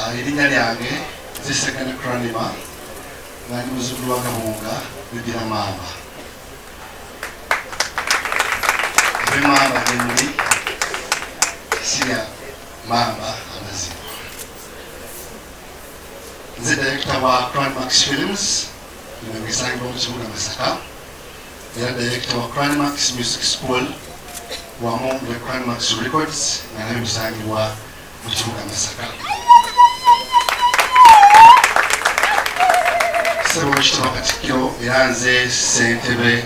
Erinnya lyange nze Ssekana Cranima, nga ndi muzzukulu wa Gabunga, neddira Mamba. Ab'Emmamba gyendi sirya mamba amazima. Nze director wa Cranmax Films, eno ng'esangibwa mu kibuga Masaka, era director wa Cranmax Music School wamu ne Cranmax Records nga nabyo bisangibwa mu kibuga Masaka. Ssebo Owekitiibwa Katikkiro, era nze ssentebe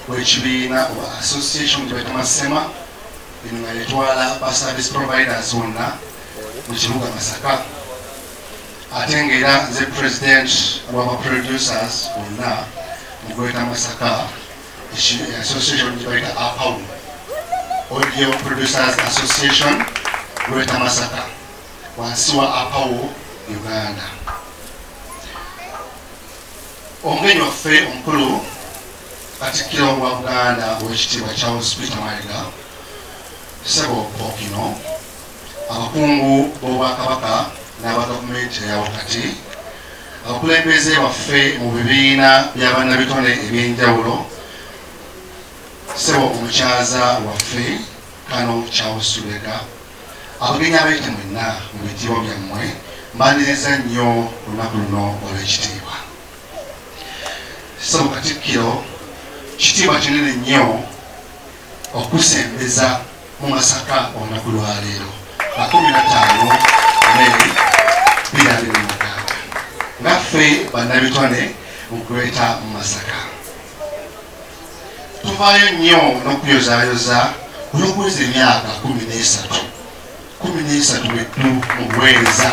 w'ekibiina oba association gye bayita Masema, eno nga yetwala ba service providers bonna mu kibuga Masaka, ate ng'era nze president w'aba producers bonna mu Greater Masaka, association gye bayita APAU, Audio Producers Association Greater Masaka, wansi wa APAU Uganda. Omugenyi waffe omukulu Katikkiro wa Buganda Oweekitiibwa Charles Peter Mayiga, Ssebo Ppookino, abakungu b'Obwakabaka n'aba gavumenti eya wakati, abakulembeze baffe mu bibiina bya bannabitone eby'enjawulo, Ssebo omukyaza waffe Kano Charles Lubega, abagenyi abayite mwenna mu bitiibwa byammwe, mbaaniriza nnyo ku lunaku luno olw'ekitiibwa. Ssebo Katikkiro, kitiibwa kinene nnyo okusembeza mu Masaka olunaku lwaleero nga 15 May 2026 nga ffe bannabitone mu Greater Masaka. Tuvaayo nnyo n'okuyozaayoza olw'okuweza emyaka 13, 13 bwettu mu buweereza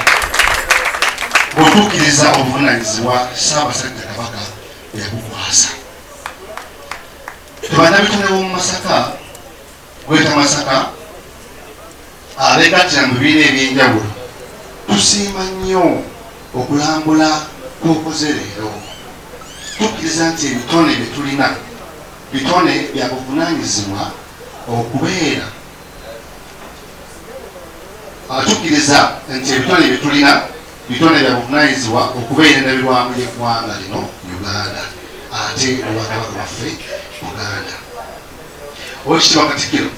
bw'otuukiriza obuvunaanyizibwa Ssaabasajja Kabaka bwe yakukwasa. Bannabitone b'omu Masaka, Greater Masaka, abeegattira mu bibiina eby'enjawulo, tusiima nnyo okulambula kw'okoze leero. Tukkiriza nti ebitone bye tulina bitone bya buvunaanyizibwa okubeera Tukkiriza nti ebitone bye tulina bitone bya buvunaanyizibwa okubeera endabirwamu y'eggwanga lino Uganda ate n'Obwakabaka bwaffe Buganda. Oweekitiibwa Katikkiro,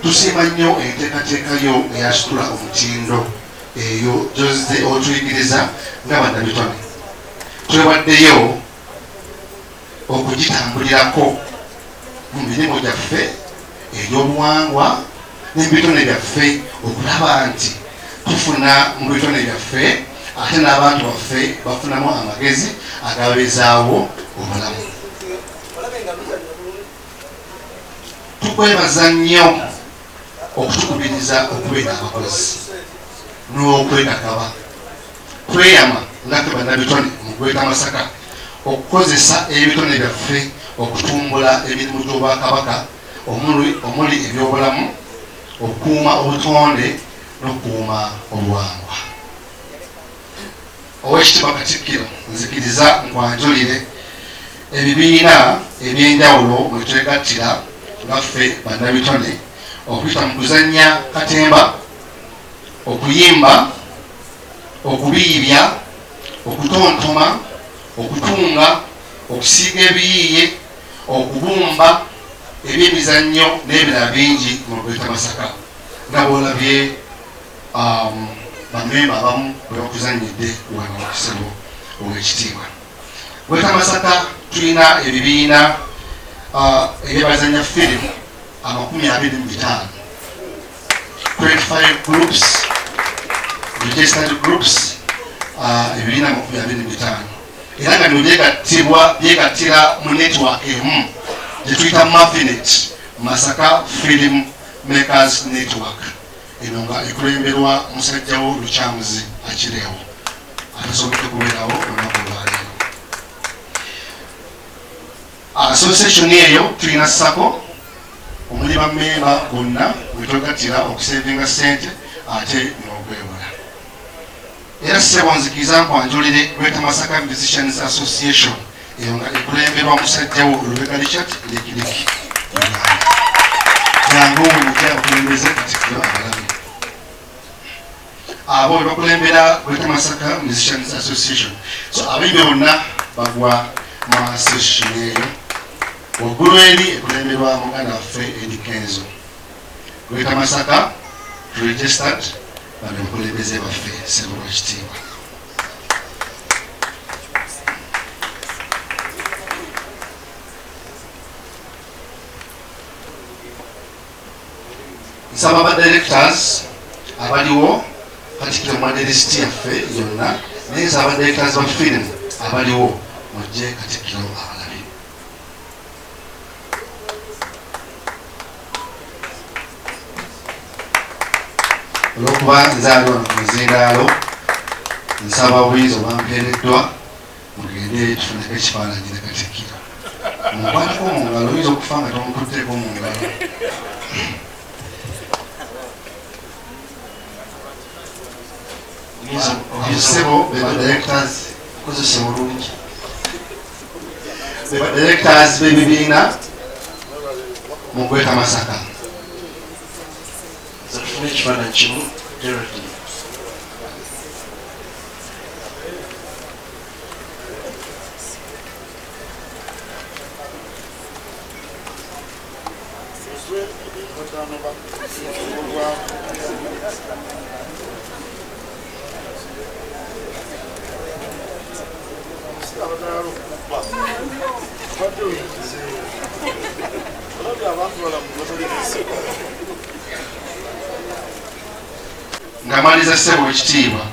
tusiima nnyo enteekateeka yo eyasitula omutindo eyo gy'ozze otuyigiriza nga bannabitone. Twewaddeyo okugitambulirako mu mirimu gyaffe egy'obuwangwa n'ebitone byaffe okulaba nti tufuna mu bitone byaffe ate n'abantu baffe bafunamu amagezi agabeezaawo obulamu. Tukwebaza nnyo okutukubiriza okubeera abakozi n'okwekakaba. Tweyama nga ffe bannabitone mu Greater Masaka okukozesa ebitone byaffe okutumbula emirimu gy'Obwakabaka omuli ebyobulamu, okukuuma obutonde n'okukuuma obuwangwa. Oweekitiibwa Katikkiro, nzikiriza nkwanjulire ebibiina eby'enjawulo mwe twegattira nga ffe bannabitone okuyita mu kuzannya katemba, okuyimba, okubiibya, okutontoma, okutunga, okusiiga ebiyiiye, okubumba, ebyemizannyo n'ebirala bingi mu Greater Masaka nga bw'olabye bamemba abamu bwe bakuzannyidde wano. Ssebo Oweekitiibwa, Greater Masaka tulina ebibiina ebyabazannya firimu 25, 25 groups, registered groups, ebibiina 25, era nga bino byegattibwa byegattira mu network emu gye tuyita Mafinet, Masaka Film Makers Network, eno nga ekulemberwa musajjawo Lukyamuzi Akireewo atasobodde kubeerawo olunaku olwaleero. Association eyo tulina SACCO omuli bammemba bonna wetwegattira okusevinga ssente ate n'okwewola. Era ssebo nzikiriza nkwanjulire Greater Masaka Musicians Association, eyo nga ekulemberwa musajjawo Lubega Richard Likiliki. Jangu mujje abakulembeze Katikkiro abalabe. Abo bebakulembera Greater Masaka Musicians Association. So abayimbi bonna bagwa mu association eyo. Waggulu eri ekulemberwa muganda waffe Eddy Kenzo. Greater Masaka registered bano bakulembeze baffe ssebo lwekitiibwa. Nsaba ba directors abaliwo katikiro mwadde lisiti yaffe yonna, naye nsaba ba directors ba firimu abaliwo mujje katikiro abalabe. Olwokuba nze ali wano ku muzindaalo, nsaba obuyinza obwampeereddwa mugende tufuneko ekifaananyi ne katikkiro. Mukwateko mu ngalo, oyinza okufa nga tomukutteeko mu ngalo. Ssebo be ba directors kozesa bulungi, be ba directors b'ebibiina mu Greater Masaka. Tufune ekifaananyi kimu Gerald. Nga maliza ssebo ekitiibwa,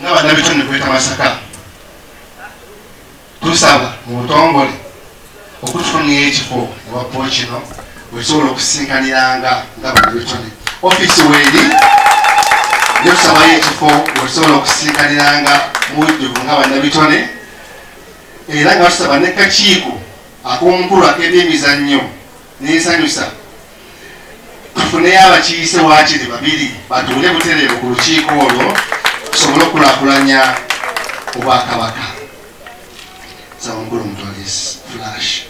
nga bannabitone Greater Masaka tusaba mu butongole okutufunira ekifo ewa Pokino wetusobola okusisinkaniranga nga bannabitone. Ofiisi weeri, tusabayo ekifo wetusobola okusisinkaniranga mu bujjuvu nga bannabitone, era nga tusaba ne kakiiko ak'omukulu ak'ebyemizannyo n'ensanyusa tufuneyo abakiise waakiri babiri batuule butereevu ku lukiiko olwo tusobole okukulaakulanya obwakabaka. Saba omukulu omutwale flash.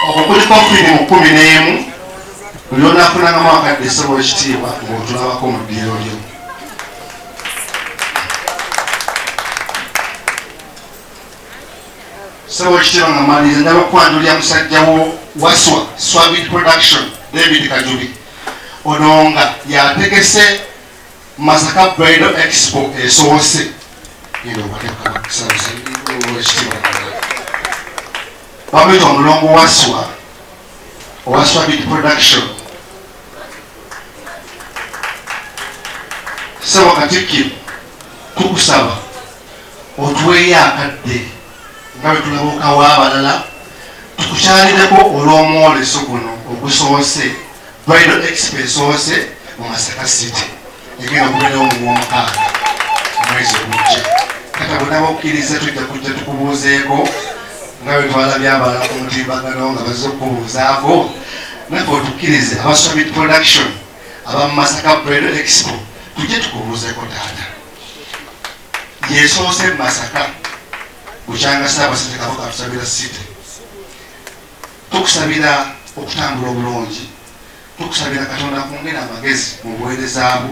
Okwo kuliko firimu 11 buli lwonafunangamu akadde ssebo ekitiibwa ng'otulabako mu ddiiro lyo. Ssebo ekitiibwa, nga maliriza njala okwanjulira musajja wo Waswa Swabid Production David Kajubi, ono nga yategese Masaka Bridal Expo esoose. Genda ekitiibwa, bamuyita omulongo Waswa owa Swabid Production. Ssebo Katikkiro, tukusaba otuweeyo akadde nga bwe tulabukawo abalala tukukyalireko olw'omwoleso guno ogusoose, Bridal Expo esoose mu Masaka City egenda okubeerawo mu gwomukaaga omwezi ogujja. Kata bonna bokkiriza tujja kujja tukubuuzeeko nga bwe twalabye abalala ku mutimbagano nga bazze okukubuuzaako, naffe otukkirize aba Swabid Production aba Masaka Bridal Expo tujje tukubuuzeeko. Taata yesoose mu Masaka bukyanga Ssaabasajja Kabaka atusabira city, tukusabira okutambula obulungi, tukusabira Katonda akwongere amagezi mu buweereza bwo,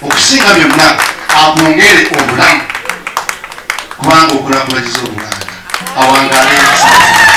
okusinga byonna akwongere obulamu, kubanga okulambulagiza Obuganda. Awangaale.